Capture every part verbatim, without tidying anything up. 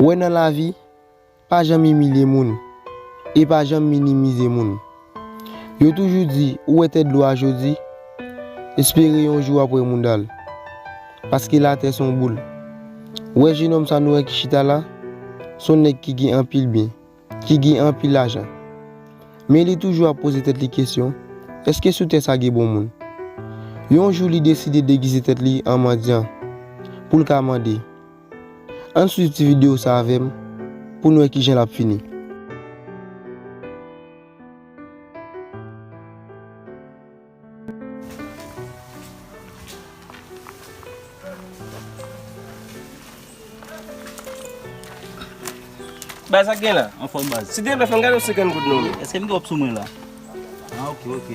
Ou wè nan lavi, pa janm imilye moun, e pa janm minimize moun. Yo toujou di, ou wè tè dlo a jodi, espere yon jou w ap wè mouda l. Paske latè se yon boul. Ou wè jenòm sa nou wè ki chita la, se yon nèg ki gen anpil byen, ki gen anpil lajan. Men li toujou ap poze tèt li kesyon, èske sou tè sa gen bon moun? Yon jou li deside degize tèt li an mandyan, pou l ka mande. Ann swiv ti videyo sa avè m pou n wè kijan l ap fini. Baz, sa k gen la? Anfòm, baz. Silteplè, fè m gade yon senkant goud non, men. Èske m gen wòp sou mwen la? Ah, ok, ok.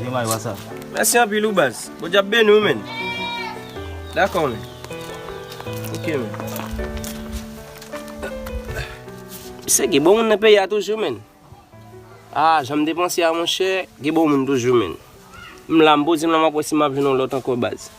Jen may wasa. Mèsi anpil, wi, baz. Bondye ap beni w, men. Dakò, men. Ok, men. Misye gen bon moun nan peyi a toujou, men. Ah, jan m te panse a, monchè, gen bon moun toujou, men. M la, m poze m la, m ap wè si m ap jwenn yon lòt ankò, baz.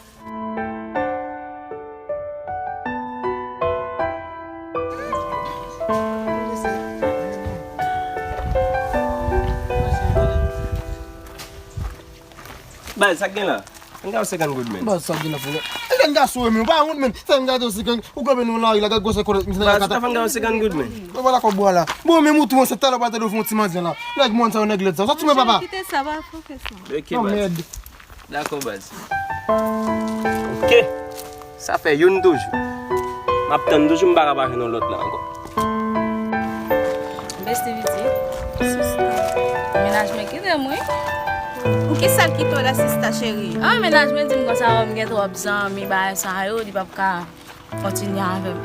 Baz, sa k gen la? Fè m gade yon senkant goud, men. Baz, sa k gen la, frè? E jèn gason, men, ou pa wont, men. Fè m gade yon senkant, ou kanpe nan lari la, gad gwosè kòlèt misye nan kaka. Baz, fè m gade yon senkant goud, men. Mwen pa dakò bwa la. Bon, men mouton an, se talè w pa tande w fè yon ti mandyan la. Nèg mòn sa yo, nèg lèd sa yo. Sòti men, papa. Kite sa, pa fè sa. Ok, baz. Dakò, baz. Ok. Sa fè youn toujou. M ap tann toujou, m pa ka pa jwenn yon lòt la ankò. Bèste pitit. Sista. Mennaj mwen kite m, wi. Poukisa l kite w la, sista cheri? Ah, mennaj mwen di m konsa, oh, m gen twòp zanmi, bagay sa yo, li p ap ka kontinye avè m.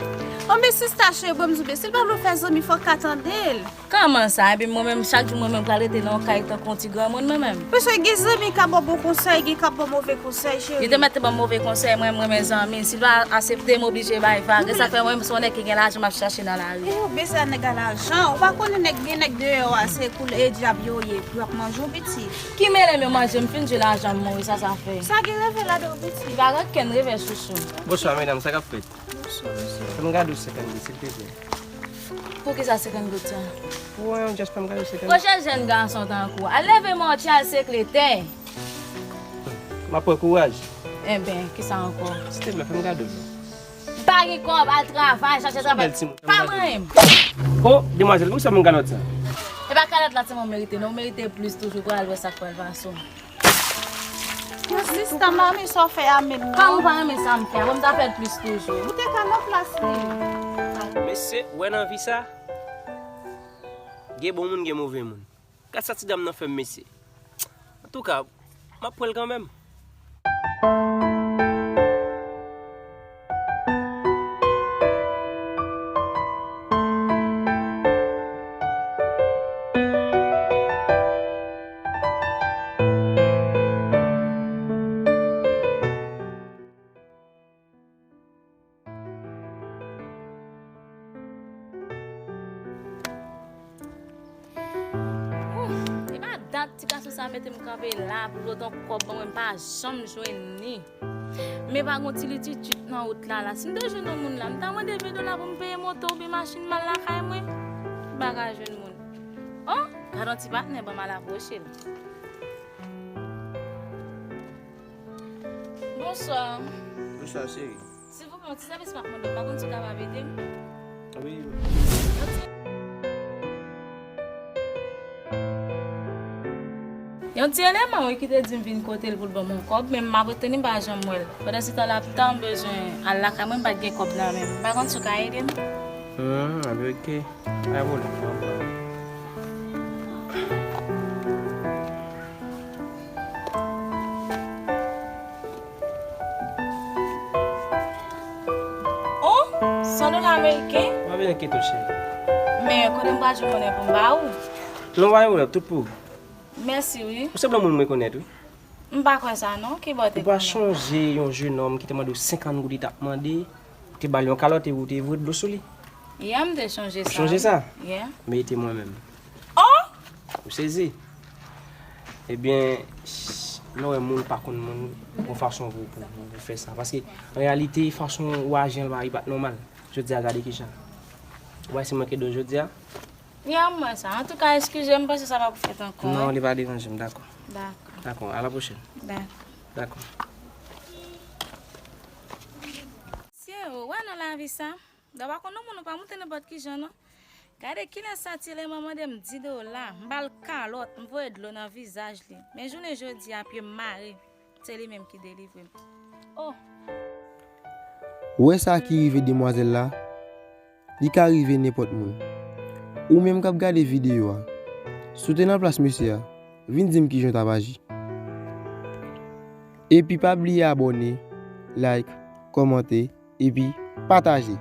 Oh, men sista cheri, bon, m di w, si l pa vle w fè zanmi, fò w ka tande l. Kòman sa? Epi mwen menm, chak jou mwen menm pral rete nan yon kay tankou yon ti granmoun mwen menm. Paske gen zanmi k ap ba w bon konsèy, gen k ap ba w move konsèy, cheri. Li te mèt te ban m move konsèy, mwen, mwen renmen zanmi. Si l pa aksepte, m oblije bay vag. E sa k fè mwen menm, se yon nèg ki gen lajan m ap chache nan lari. E ou bezwen nèg a lajan. Ou pa konnen nèg, gen nèg deyò a, se koule e dyab yo ye, pou y ap manje w, pitit. Ki mele m yo manje m, fin jwe lajan m mouri, sa sa fè? Sa gen revè ladan w, pitit. Li pa gen okenn revè, chouchou. Bonswa, medam, sa k ap fèt? Bonswa, mesye. Fè m gade yon senkant goud, silteplè. Poukisa senkant goud sa? Pou yon djès, fè m gade yon senkant goud. Pwochen jèn gason tankou w, al leve mò w, al sekle tè. M ap pran kouraj. Enben, kisa ankò? Silteplè, fè m gade w. M pa gen kòb, al travay, chache travay. Pa manyen m. Oh, demwazèl, poukisa w ban m kalòt sa? E pa kalòt la sèlman w merite, non, w merite plis toujou pou al wè sa k pral pase w. Yo, sista, m pa renmen sa w fè a menm, non. Kòman w pa renmen sa m fè a? Bon, m ta fè l plis toujou. Ou te ka nan plas li. Mesye, w wè nan vi sa, gen bon moun, gen move moun. Gad sa ti dam nan fè m, mesye. Antouka, m ap pran l kanmenm. Ooh, e pa dat ti gason sa mete m kanpe la pou l pote yon kòb ban mwen, m pa janm jwenn li. Men pa gon ti lititchit nan wout la la. Si m te jwenn yon moun la, m ta mande ven dola pou m peye moto oubyen machin m al lakay mwen. M pa ka jwenn moun. Oh, gad yon ti patnè, ban m al apwoche l. Bonswa. Bonswa, cheri. Silvouplè, yon ti sèvis m ap mande w, m pa konn si w kapab ede m. Wi. Yon ti, yon ti eleman, wi, ki te di m vin kote l pou l ban m yon kòb, men m ap reteni, m pa janm wè l. Pandansetan, l ap tann, m bezwen al lakay mwen, m pa t gen kòb nan men m. M pa konn si w ka ede m. Hmm, anben, ok. Pa gen pwoblèm, pa gen pwoblèm. Oh, san dola ameriken? Pa vin enkyete w, cheri. Men kote m pral jwenn monnen pou m ba ou? Non, pa gen pwoblèm, tout pou ou. Mèsi, wi. Ou sanble yon moun mwen konèt, wi. M pa kwè sa, non. Ki bò w te pran? Ou pa chonje yon jenòm ki te mande w senkant goud, li t ap mande, ou te ba l yon kalòt epi ou te voye dlo sou li? Yeah, m te chonje sa. Ou chonje sa? Yeah. Merite mwen menm. Oh! Ou sezi? Ebyen, ch-, Lè w wè moun pa konn moun, yon fason pou, pou, pou, pou fè sa. Paske, an reyalite, fason ou aji an, li pa t nòmal. Jodi a, gade kijan. Ou wè, si mwen ke do jodi a. Li an mwen sa. Antouka, eskize m, m panse sa pa pou fèt ankò. Non, li pa deranje m, dakò. Dakò. Dakò, a la pwochèn. Dakò. Dakò. Mesye, ou wè nan lavi sa, lè w pa konn yon moun, ou pa moute nenpòt kijan, non. Gade kilè sa ti eleman mande m dis dola, m ba l kalòt, m voye dlo nan vizaj li. Men jounen jodi a, pye m mare, se li menm ki delivre m. Oh! Ou wè sa ki rive demwazèl la? Li ka rive nenpòt moun. Ou menm k ap gade videyo a, si w te nan plas mesye a, vin di m kijan w t ap aji. Epi pa bliye abòne, like, kòmante, epi pataje.